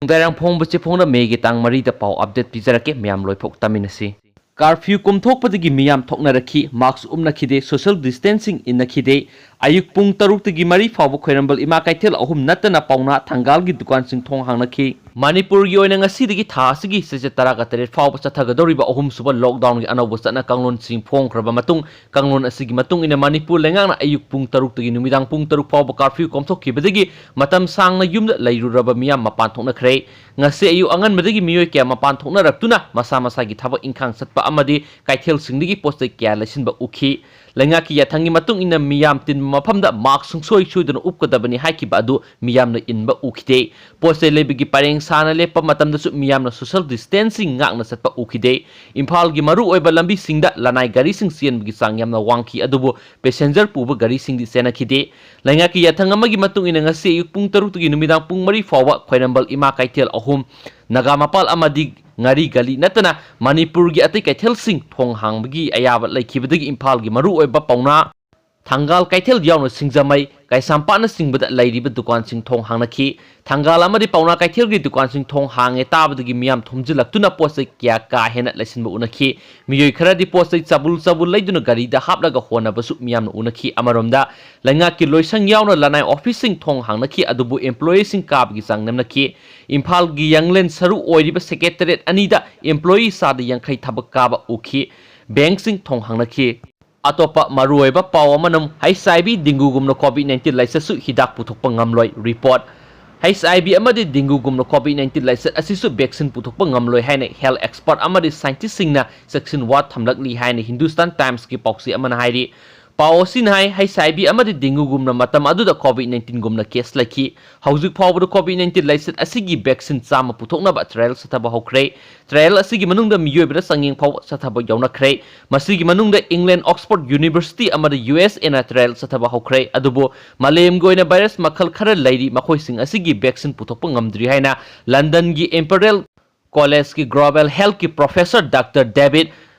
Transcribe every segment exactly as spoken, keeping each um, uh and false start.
ꯅꯨꯡꯗꯥꯡꯋꯥꯏꯔꯝ ꯐꯣꯡꯕ ꯆꯦꯐꯣꯡꯗ ꯃꯦꯒꯤ ꯇꯥꯡ ꯃꯔꯤꯗ ꯄꯥꯎ ꯑꯞꯗꯦꯠ ꯄꯤꯖꯔꯛꯀꯦ꯫ ꯃꯌꯥꯝ ꯂꯣꯏꯐꯥꯎ ꯇꯥꯃꯤꯟꯅꯁꯤ꯫ ꯀꯥꯔꯐ꯭ꯌꯨ ꯀꯣꯝꯊꯣꯛꯄꯗꯒꯤ ꯃꯤꯌꯥꯝ ꯊꯣꯛꯅꯔꯛꯈꯤ, ꯃꯥꯛꯁ ꯎꯞꯅꯈꯤꯗꯦ, ꯁꯣꯁꯤꯌꯦꯜ ꯗꯤꯁꯇꯦꯟꯁꯤꯡ ꯏꯟꯅꯈꯤꯗꯦ꯫ ꯑꯌꯨꯛ ꯄꯨꯡ ꯇꯔꯨꯛꯇꯒꯤ ꯃꯔꯤ ꯐꯥꯎꯕ ꯈ꯭ꯋꯥꯏꯔꯝꯕꯟ ꯏꯃꯥ ꯀꯩꯊꯦꯜ ꯑꯍꯨꯝ ꯅꯠꯇꯅ ꯄꯥꯎꯅꯥ ꯊꯪꯒꯥꯜꯒꯤ ꯗꯨꯀꯥꯟꯁꯤꯡ ꯊꯣꯡ ꯍꯥꯡꯅꯈꯤ꯫ ꯃꯅꯤꯄꯨꯔꯒꯤ ꯑꯣꯏꯅ ꯉꯁꯤꯗꯒꯤ ꯊꯥ ꯑꯁꯤꯒꯤ ꯆꯩꯆꯠ ꯇꯔꯥꯒ ꯇꯔꯦꯠ ꯐꯥꯎꯕ ꯆꯠꯊꯒꯗꯧꯔꯤꯕ ꯑꯍꯨꯝꯁꯨꯕ ꯂꯣꯛꯗꯥꯎꯟꯒꯤ ꯑꯅꯧꯕ ꯆꯠꯅ ꯀꯥꯡꯂꯣꯟꯁꯤꯡ ꯐꯣꯡꯈ꯭ꯔꯕ ꯃꯇꯨꯡ, ꯀꯥꯡꯂꯣꯟ ꯑꯁꯤꯒꯤ ꯃꯇꯨꯡ ꯏꯟꯅ ꯃꯅꯤꯄꯨꯔ ꯂꯩꯉꯥꯛꯅ ꯑꯌꯨꯛ ꯄꯨꯡ ꯇꯔꯨꯛꯇꯒꯤ ꯅꯨꯃꯤꯗꯥꯡ ꯄꯨꯡ ꯇꯔꯨꯛ ꯐꯥꯎꯕ ꯀꯥꯔꯐ꯭ꯌꯨ ꯀꯣꯝꯊꯣꯛꯈꯤꯕꯗꯒꯤ ꯃꯇꯝ ꯁꯥꯡꯅ ꯌꯨꯝꯗ ꯂꯩꯔꯨꯔꯕ ꯃꯤꯌꯥꯝ ꯃꯄꯥꯟ ꯊꯣꯛꯅꯈ꯭ꯔꯦ꯫ ꯉꯁꯤ ꯑꯌꯨꯛ ꯑꯉꯟꯕꯗꯒꯤ ꯃꯤꯑꯣꯏ ꯀꯌꯥ ꯃꯄꯥꯟ ꯊꯣꯛꯅꯔꯛꯇꯨꯅ ꯃꯁꯥ ꯃꯁꯥꯒꯤ ꯊꯕꯛ ꯏꯪꯈꯥꯡ ꯆꯠꯄ ꯑꯃꯗꯤ ꯀꯩꯊꯦꯜꯁꯤꯡꯗꯒꯤ ꯄꯣꯠ ꯆꯩ ꯀꯌꯥ ꯂꯩꯁꯤꯟꯕ ꯎꯈꯤ꯫ ꯂꯩꯉꯥꯛꯀꯤ ꯌꯥꯊꯪꯒꯤ ꯃꯇꯨꯡ ꯏꯟꯅ ꯃꯤꯌꯥꯝ ꯇꯤꯟꯕ ꯃꯐꯝꯗ ꯃꯥꯛꯁ ꯁꯨꯡꯁꯣꯏ ꯁꯣꯏꯗꯅ ꯎꯞꯀꯗꯕꯅꯤ ꯍꯥꯏꯈꯤꯕ ꯑꯗꯨ ꯃꯤꯌꯥꯝꯅ ꯏꯟꯕ ꯎꯈꯤꯗꯦ꯫ ꯄꯣꯠ ꯆꯩ ꯂꯩꯕꯒꯤ ꯄꯔꯦꯡ ꯁꯥꯅ ꯂꯦꯞꯄ ꯃꯇꯝꯗꯁꯨ ꯃꯤꯌꯥꯝꯅ ꯁꯣꯁꯤꯌꯦꯜ ꯗꯤꯁꯇꯦꯟꯁꯤꯡ ꯉꯥꯛꯅ ꯆꯠꯄ ꯎꯈꯤꯗꯦ꯫ ꯏꯝꯐꯥꯜꯒꯤ ꯃꯔꯨꯑꯣꯏꯕ ꯂꯝꯕꯤꯁꯤꯡꯗ ꯂꯅꯥꯏ ꯒꯥꯔꯤꯁꯤꯡ ꯆꯦꯟꯕꯒꯤ ꯆꯥꯡ ꯌꯥꯝꯅ ꯋꯥꯡꯈꯤ, ꯑꯗꯨꯕꯨ ꯄꯦꯁꯦꯟꯖꯔ ꯄꯨꯕ ꯒꯥꯔꯤꯁꯤꯡꯗꯤ ꯆꯦꯟꯅꯈꯤꯗꯦ꯫ ꯂꯩꯉꯥꯛꯀꯤ ꯌꯥꯊꯪ ꯑꯃꯒꯤ ꯃꯇꯨꯡ ꯏꯟꯅ ꯉꯁꯤ ꯑꯌꯨꯛ ꯄꯨꯡ ꯇꯔꯨꯛꯇꯒꯤ ꯅꯨꯃꯤꯗꯥꯡ ꯄꯨꯡ ꯃꯔꯤ ꯐꯥꯎꯕ ꯈ꯭ꯋꯥꯏꯔꯝꯕꯟ ꯏꯃꯥ ꯀꯩꯊꯦꯜ ꯑꯍꯨꯝ, ꯅꯥꯒꯥꯃꯄꯥꯜ ꯑꯃꯗꯤ ꯉꯥꯔꯤ ꯒꯂꯤ ꯅꯠꯇꯅ ꯃꯅꯤꯄꯨꯔꯒꯤ ꯑꯇꯩ ꯀꯩꯊꯦꯜꯁꯤꯡ ꯊꯣꯡ ꯍꯥꯡꯕꯒꯤ ꯑꯌꯥꯕ ꯂꯩꯈꯤꯕꯗꯒꯤ ꯏꯝꯐꯥꯜꯒꯤ ꯃꯔꯨꯑꯣꯏꯕ ꯄꯥꯎꯅꯥ ꯊꯪꯒꯥꯜ ꯀꯩꯊꯦꯜ ꯌꯥꯎꯅ ꯁꯤꯡꯖꯃꯩ, ꯀꯩꯁꯥꯝꯄꯥꯠꯅꯆꯤꯡꯕꯗ ꯂꯩꯔꯤꯕ ꯗꯨꯀꯥꯟꯁꯤꯡ ꯊꯣꯡ ꯍꯥꯡꯅꯈꯤ꯫ ꯊꯪꯒꯥꯜ ꯑꯃꯗꯤ ꯄꯥꯎꯅꯥ ꯀꯩꯊꯦꯜꯒꯤ ꯗꯨꯀꯥꯟꯁꯤꯡ ꯊꯣꯡ ꯍꯥꯡꯉꯦ ꯇꯥꯕꯗꯒꯤ ꯃꯤꯌꯥꯝ ꯊꯨꯝꯖꯤꯜꯂꯛꯇꯨꯅ ꯄꯣꯠ ꯆꯩ ꯀꯌꯥ ꯀꯥ ꯍꯦꯟꯅ ꯂꯩꯁꯤꯟꯕ ꯎꯅꯈꯤ꯫ ꯃꯤꯑꯣꯏ ꯈꯔꯗꯤ ꯄꯣꯠ ꯆꯩ ꯆꯕꯨꯜ ꯆꯕꯨꯜ ꯂꯩꯗꯨꯅ ꯒꯥꯔꯤꯗ ꯍꯥꯞꯂꯒ ꯍꯣꯟꯅꯕꯁꯨ ꯃꯤꯌꯥꯝꯅ ꯎꯅꯈꯤ꯫ ꯑꯃꯔꯣꯝꯗ ꯂꯩꯉꯥꯛꯀꯤ ꯂꯣꯏꯁꯪ ꯌꯥꯎꯅ ꯂꯅꯥꯏ ꯑꯣꯐꯤꯁꯁꯤꯡ ꯊꯣꯡ ꯍꯥꯡꯅꯈꯤ, ꯑꯗꯨꯕꯨ ꯑꯦꯝꯄ꯭ꯂꯣꯌꯤꯁꯤꯡ ꯀꯥꯕꯒꯤ ꯆꯥꯡ ꯅꯦꯝꯅꯈꯤ꯫ ꯏꯝꯐꯥꯜꯒꯤ ꯌꯥꯡꯂꯦꯟ ꯁꯔꯨ ꯑꯣꯏꯔꯤꯕ ꯁꯦꯀ꯭ꯔꯦꯇꯔꯤꯌꯦꯠ ꯑꯅꯤꯗ ꯑꯦꯝꯄ꯭ꯂꯣꯌꯤ ꯆꯥꯗ ꯌꯥꯡꯈꯩ ꯊꯕꯛ ꯀꯥꯕ ꯎꯈꯤ꯫ ꯕꯦꯡꯛꯁꯤꯡ ꯊꯣꯡ ꯍꯥꯡꯅꯈꯤ꯫ ꯑꯇꯣꯞꯄ ꯃꯔꯨꯑꯣꯏꯕ ꯄꯥꯎ ꯑꯃꯅ, ꯍꯩꯆ ꯑꯥꯏ ꯚꯤ ꯗꯦꯡꯒꯨꯒꯨꯝꯅ ꯀꯣꯚꯤꯗ ꯅꯥꯏꯟꯇꯤꯟ ꯂꯥꯏꯆꯠꯁꯨ ꯍꯤꯗꯥꯛ ꯄꯨꯊꯣꯛꯄ ꯉꯝꯂꯣꯏ꯫ ꯔꯤꯄꯣꯔꯠ꯫ ꯍꯩꯆ ꯑꯥꯏ ꯚꯤ ꯑꯃꯗꯤ ꯗꯦꯡꯒꯨꯒꯨꯝꯅ ꯀꯣꯚꯤꯗ ꯅꯥꯏꯟꯇꯤꯟ ꯂꯥꯏꯆꯠ ꯑꯁꯤꯁꯨ ꯚꯦꯛꯁꯤꯟ ꯄꯨꯊꯣꯛꯄ ꯉꯝꯂꯣꯏ ꯍꯥꯏꯅ ꯍꯦꯜꯊ ꯑꯦꯛꯁꯄꯔꯠ ꯑꯃꯗꯤ ꯁꯥꯏꯟꯇꯤꯁꯁꯤꯡꯅ ꯆꯦꯛꯁꯤꯟ ꯋꯥ ꯊꯝꯂꯛꯂꯤ ꯍꯥꯏꯅ ꯍꯤꯟꯗꯨꯁꯇꯥꯟ ꯇꯥꯏꯝꯁꯀꯤ ꯄꯥꯎꯆꯦ ꯑꯃꯅ ꯍꯥꯏꯔꯤ꯫ ꯄꯥꯎ ꯑꯁꯤꯅ ꯍꯥꯏ, ꯍꯩꯆ ꯑꯥꯏ ꯚꯤ ꯑꯃꯗꯤ ꯗꯦꯡꯒꯨꯒꯨꯝꯅ ꯃꯇꯝ ꯑꯗꯨꯗ ꯀꯣꯚꯤꯗ ꯅꯥꯏꯟꯇꯤꯟꯒꯨꯝꯅ ꯀꯦꯁ ꯂꯩꯈꯤ꯫ ꯍꯧꯖꯤꯛ ꯐꯥꯎꯕꯗ ꯀꯣꯚꯤꯗ ꯅꯥꯏꯟꯇꯤꯟ ꯂꯥꯏꯆꯠ ꯑꯁꯤꯒꯤ ꯚꯦꯛꯁꯤꯟ ꯆꯥꯝꯃ ꯄꯨꯊꯣꯛꯅꯕ ꯇ꯭ꯔꯥꯌꯦꯜ ꯆꯠꯊꯕ ꯍꯧꯈ꯭ꯔꯦ꯫ ꯇ꯭ꯔꯥꯌꯦꯜ ꯑꯁꯤꯒꯤ ꯃꯅꯨꯡꯗ ꯃꯤꯑꯣꯏꯕꯗ ꯆꯥꯡꯌꯦꯡ ꯐꯥꯎꯕ ꯆꯠꯊꯕ ꯌꯥꯎꯅꯈ꯭ꯔꯦ꯫ ꯃꯁꯤꯒꯤ ꯃꯅꯨꯡꯗ ꯏꯪꯂꯦꯟ, ꯑꯣꯛꯁꯐꯣꯔꯗ ꯌꯨꯅꯤꯚꯔꯁꯤꯇꯤ ꯑꯃꯗꯤ ꯌꯨ ꯑꯦꯁ ꯑꯦꯅ ꯇ꯭ꯔꯥꯌꯦꯜ ꯆꯠꯊꯕ ꯍꯧꯈ꯭ꯔꯦ꯫ ꯑꯗꯨꯕꯨ ꯃꯥꯂꯦꯝꯒꯤ ꯑꯣꯏꯅ ꯚꯥꯏꯔꯁ ꯃꯈꯜ ꯈꯔ ꯂꯩꯔꯤ, ꯃꯈꯣꯏꯁꯤꯡ ꯑꯁꯤꯒꯤ ꯚꯦꯛꯁꯤꯟ ꯄꯨꯊꯣꯛꯄ ꯉꯝꯗ꯭ꯔꯤ ꯍꯥꯏꯅ ꯂꯟꯗꯟꯒꯤ ꯏꯝꯄꯔꯤꯌꯦꯜ ꯀꯣꯂꯦꯖꯀꯤ ꯒ꯭ꯂꯣꯕꯦꯜ ꯍꯦꯜꯊꯀꯤ ꯄ꯭ꯔꯣꯐꯦꯁꯔ ꯗꯥꯛꯇꯔ ꯗꯦꯕꯤꯗ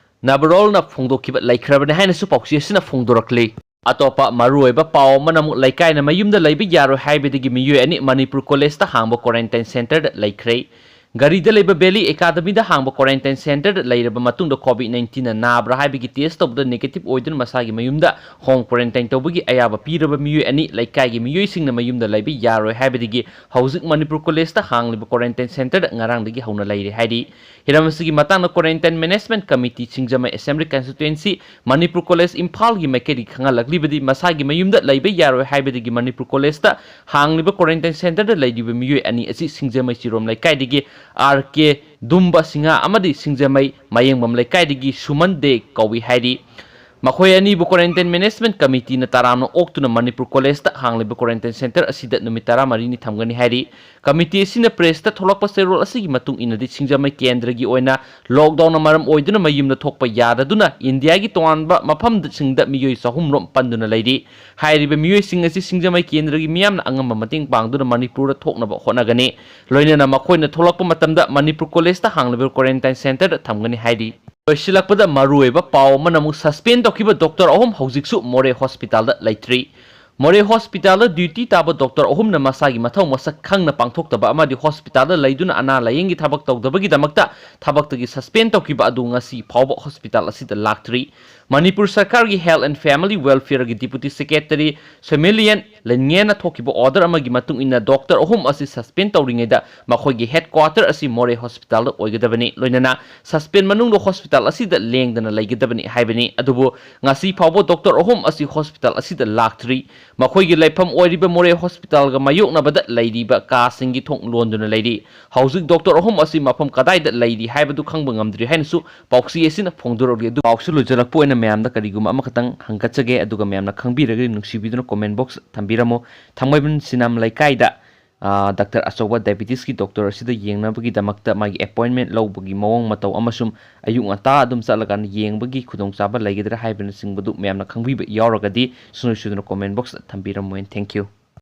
ꯅꯥꯕꯔꯣꯜꯅ ꯐꯣꯡꯗꯣꯛꯈꯤꯕ ꯂꯩꯈ꯭ꯔꯕꯅꯤ ꯍꯥꯏꯅꯁꯨ ꯄꯥꯎꯆꯦ ꯑꯁꯤꯅ ꯐꯣꯡꯗꯣꯔꯛꯂꯤ꯫ ꯑꯇꯣꯞꯄ ꯃꯔꯨꯑꯣꯏꯕ ꯄꯥꯎ ꯑꯃꯅ ꯑꯃꯨꯛ ꯂꯩꯀꯥꯏꯅ ꯃꯌꯨꯝꯗ ꯂꯩꯕ ꯌꯥꯔꯣꯏ ꯍꯥꯏꯕꯗꯒꯤ ꯃꯤꯑꯣꯏ ꯑꯅꯤ ꯃꯅꯤꯄꯨꯔ ꯀꯣꯂꯦꯖꯇ ꯍꯥꯡꯕ quarantine centreꯗ ꯂꯩꯈ꯭ꯔꯦ꯫ ꯒꯥꯔꯤꯗ ꯂꯩꯕ Valley Academyꯗ ꯍꯥꯡꯕ quarantine centreꯗ ꯂꯩꯔꯕ ꯃꯇꯨꯡꯗ COVID nineteenꯅ ꯅꯥꯕ꯭ꯔꯥ ꯍꯥꯏꯕꯒꯤ test ꯇꯧꯕꯗ negative ꯑꯣꯏꯗꯨꯅ ꯃꯁꯥꯒꯤ ꯃꯌꯨꯝꯗ home quarantine ꯇꯧꯕꯒꯤ ꯑꯌꯥꯕ ꯄꯤꯔꯕ ꯃꯤꯑꯣꯏ ꯑꯅꯤ ꯂꯩꯀꯥꯏꯒꯤ ꯃꯤꯑꯣꯏꯁꯤꯡꯅ ꯃꯌꯨꯝꯗ ꯂꯩꯕ ꯌꯥꯔꯣꯏ ꯍꯥꯏꯕꯗꯒꯤ ꯍꯧꯖꯤꯛ ꯃꯅꯤꯄꯨꯔ ꯀꯣꯂꯦꯖꯇ ꯍꯥꯡꯂꯤꯕ quarantine centreꯗ ꯉꯔꯥꯡꯗꯒꯤ ꯍꯧꯅ ꯂꯩꯔꯦ ꯍꯥꯏꯔꯤ꯫ ꯍꯤꯔꯝ ꯑꯁꯤꯒꯤ ꯃꯇꯥꯡꯗ Quarantine Management Committee, ꯁꯤꯡꯖꯃꯩ Assembly Constituency, ꯃꯅꯤꯄꯨꯔ ꯀꯣꯂꯦꯖ ꯏꯝꯐꯥꯜꯒꯤ ꯃꯥꯏꯀꯩꯗꯒꯤ ꯈꯪꯍꯜꯂꯛꯂꯤꯕꯗꯤ ꯃꯁꯥꯒꯤ ꯃꯌꯨꯝꯗ ꯂꯩꯕ ꯌꯥꯔꯣꯏ ꯍꯥꯏꯕꯗꯒꯤ ꯃꯅꯤꯄꯨꯔ ꯀꯣꯂꯦꯖꯇ ꯍꯥꯡꯂꯤꯕ quarantine centreꯗ ꯂꯩꯔꯤꯕ ꯃꯤꯑꯣꯏ ꯑꯅꯤ ꯑꯁꯤ ꯁꯤꯡꯖꯃꯩ ꯆꯤꯔꯣꯝ ꯂꯩꯀꯥꯏꯗꯒꯤ R K ꯗꯨꯝꯕ ꯁꯤꯡꯍ ꯑꯃꯗꯤ ꯁꯤꯡꯖꯃꯩ ꯃꯌꯦꯡꯕꯝ ꯂꯩꯀꯥꯏꯗꯒꯤ ꯁꯨꯃꯟ ꯗꯦ ꯀꯧꯏ ꯍꯥꯏꯔꯤ꯫ ꯃꯈꯣꯏ ꯑꯅꯤꯕꯨ Quarantine Management Committeeꯅ ꯇꯔꯥꯝꯅ ꯑꯣꯛꯇꯨꯅ ꯃꯅꯤꯄꯨꯔ ꯀꯣꯂꯦꯖꯇ ꯍꯥꯡꯂꯤꯕ quarantine centre ꯑꯁꯤꯗ ꯅꯨꯃꯤꯠ ꯇꯔꯥꯃꯔꯤꯅꯤ ꯊꯝꯒꯅꯤ ꯍꯥꯏꯔꯤ꯫ Committee ꯑꯁꯤꯅ pressꯇ ꯊꯣꯛꯂꯛꯄ ꯆꯦꯔꯣꯜ ꯑꯁꯤꯒꯤ ꯃꯇꯨꯡ ꯏꯟꯅꯗꯤ ꯁꯤꯡꯖꯃꯩ ꯀꯦꯟꯗ꯭ꯔꯒꯤ ꯑꯣꯏꯅ lockdownꯅ ꯃꯔꯝ ꯑꯣꯏꯗꯨꯅ ꯃꯌꯨꯝꯗ ꯊꯣꯛꯄ ꯌꯥꯗꯗꯨꯅ ꯏꯟꯗꯤꯌꯥꯒꯤ ꯇꯣꯉꯥꯟꯕ ꯃꯐꯝꯁꯤꯡꯗ ꯃꯤꯑꯣꯏ ꯆꯍꯨꯝꯔꯣꯝ ꯄꯟꯗꯨꯅ ꯂꯩꯔꯤ꯫ ꯍꯥꯏꯔꯤꯕ ꯃꯤꯑꯣꯏꯁꯤꯡ ꯑꯁꯤ ꯁꯤꯡꯖꯃꯩ ꯀꯦꯟꯗ꯭ꯔꯒꯤ ꯃꯤꯌꯥꯝꯅ ꯑꯉꯝꯕ ꯃꯇꯦꯡ ꯄꯥꯡꯗꯨꯅ ꯃꯅꯤꯄꯨꯔꯗ ꯊꯣꯛꯅꯕ ꯍꯣꯠꯅꯒꯅꯤ꯫ ꯂꯣꯏꯅꯅ ꯃꯈꯣꯏꯅ ꯊꯣꯛꯂꯛꯄ ꯃꯇꯝꯗ ꯃꯅꯤꯄꯨꯔ ꯀꯣꯂꯦꯖꯇ ꯍꯥꯡꯂꯤꯕ quarantine centreꯗ ꯊꯝꯒꯅꯤ ꯍꯥꯏꯔꯤ꯫ ꯂꯣꯏꯁꯤꯜꯂꯛꯄꯗ ꯃꯔꯨꯑꯣꯏꯕ ꯄꯥꯎ ꯑꯃꯅ ꯑꯃꯨꯛ suspend ꯇꯧꯈꯤꯕ doctor ꯑꯍꯨꯝ ꯍꯧꯖꯤꯛꯁꯨ ꯃꯣꯔꯦ hospitalꯗ ꯂꯩꯇ꯭ꯔꯤ꯫ ꯃꯣꯔꯦ hospitalꯗ duty ꯇꯥꯕ doctor ꯑꯍꯨꯝꯅ ꯃꯁꯥꯒꯤ ꯃꯊꯧ ꯃꯁꯛ ꯈꯪꯅ ꯄꯥꯡꯊꯣꯛꯇꯕ ꯑꯃꯗꯤ hospitalꯗ ꯂꯩꯗꯨꯅ ꯑꯅꯥ ꯂꯥꯌꯦꯡꯒꯤ ꯊꯕꯛ ꯇꯧꯗꯕꯒꯤꯗꯃꯛꯇ ꯊꯕꯛꯇꯒꯤ suspend ꯇꯧꯈꯤꯕ ꯑꯗꯨ ꯉꯁꯤ ꯐꯥꯎꯕ hospital ꯑꯁꯤꯗ ꯂꯥꯛꯇ꯭ꯔꯤ꯫ ꯃꯅꯤꯄꯨꯔ ꯁꯔꯀꯥꯔꯒꯤ Health and Family Welfareꯒꯤ Deputy Secretary ꯁꯦꯃꯤꯂꯤꯌꯟ ꯂꯤꯟꯉꯦꯅ ꯊꯣꯛꯈꯤꯕ order ꯑꯃꯒꯤ ꯃꯇꯨꯡ ꯏꯟꯅ doctor ꯑꯍꯨꯝ ꯑꯁꯤ suspend ꯇꯧꯔꯤꯉꯩꯗ ꯃꯈꯣꯏꯒꯤ headquarter ꯑꯁꯤ ꯃꯣꯔꯦ hospitalꯗ ꯑꯣꯏꯒꯗꯕꯅꯤ꯫ ꯂꯣꯏꯅꯅ suspend ꯃꯅꯨꯡꯗ hospital ꯑꯁꯤꯗ ꯂꯦꯡꯗꯅ ꯂꯩꯒꯗꯕꯅꯤ ꯍꯥꯏꯕꯅꯤ꯫ ꯑꯗꯨꯕꯨ ꯉꯁꯤ ꯐꯥꯎꯕ doctor ꯑꯍꯨꯝ ꯑꯁꯤ hospital ꯑꯁꯤꯗ ꯂꯥꯛꯇ꯭ꯔꯤ꯫ ꯃꯈꯣꯏꯒꯤ ꯂꯩꯐꯝ ꯑꯣꯏꯔꯤꯕ ꯃꯣꯔꯦ hospitalꯒ ꯃꯥꯌꯣꯛꯅꯕꯗ ꯂꯩꯔꯤꯕ ꯀꯥꯁꯤꯡꯒꯤ ꯊꯣꯡ ꯂꯣꯟꯗꯨꯅ ꯂꯩꯔꯤ꯫ ꯍꯧꯖꯤꯛ doctor ꯑꯍꯨꯝ ꯑꯁꯤ ꯃꯐꯝ ꯀꯗꯥꯏꯗ ꯂꯩꯔꯤ ꯍꯥꯏꯕꯗꯨ ꯈꯪꯕ ꯉꯝꯗ꯭ꯔꯤ ꯍꯥꯏꯅꯁꯨ ꯄꯥꯎꯆꯦ ꯑꯁꯤꯅ ꯐꯣꯡꯗꯣꯔꯛꯂꯤ꯫ ꯑꯗꯨ ꯄꯥꯎꯁꯤ ꯂꯣꯏꯖꯔꯛꯄ ꯑꯣꯏꯅ ꯃꯌꯥꯝꯗ ꯀꯔꯤꯒꯨꯝꯕ ꯑꯃꯈꯛꯇꯪ ꯍꯪꯒꯠꯆꯒꯦ, ꯑꯗꯨꯒ ꯃꯌꯥꯝꯅ ꯈꯪꯕꯤꯔꯒꯗꯤ ꯅꯨꯡꯁꯤꯕꯤꯗꯨꯅ comment box ꯊꯝꯕꯤꯔꯝꯃꯨ꯫ ꯊꯥꯡꯃꯩꯕꯟ ꯁꯤꯅꯥꯝ ꯂꯩꯀꯥꯏꯗ, ꯑ, doctor ꯑꯆꯧꯕ diabetesꯀꯤ doctor ꯑꯁꯤꯗ ꯌꯦꯡꯅꯕꯒꯤꯗꯃꯛꯇ ꯃꯥꯒꯤ appointment ꯂꯧꯕꯒꯤ ꯃꯑꯣꯡ ꯃꯇꯧ ꯑꯃꯁꯨꯡ ꯑꯌꯨꯛ ꯉꯟꯇꯥ ꯑꯗꯨꯝ ꯆꯠꯂꯀꯥꯟꯗ ꯌꯦꯡꯕꯒꯤ ꯈꯨꯗꯣꯡꯆꯥꯕ ꯂꯩꯒꯗ꯭ꯔꯥ ꯍꯥꯏꯕꯅꯆꯤꯡꯕꯗꯨ ꯃꯌꯥꯝꯅ ꯈꯪꯕꯤꯕ ꯌꯥꯎꯔꯒꯗꯤ ꯁꯨꯡꯁꯣꯏ ꯁꯣꯏꯗꯅ comment box ꯊꯝꯕꯤꯔꯝꯃꯨ꯫ And thank you꯫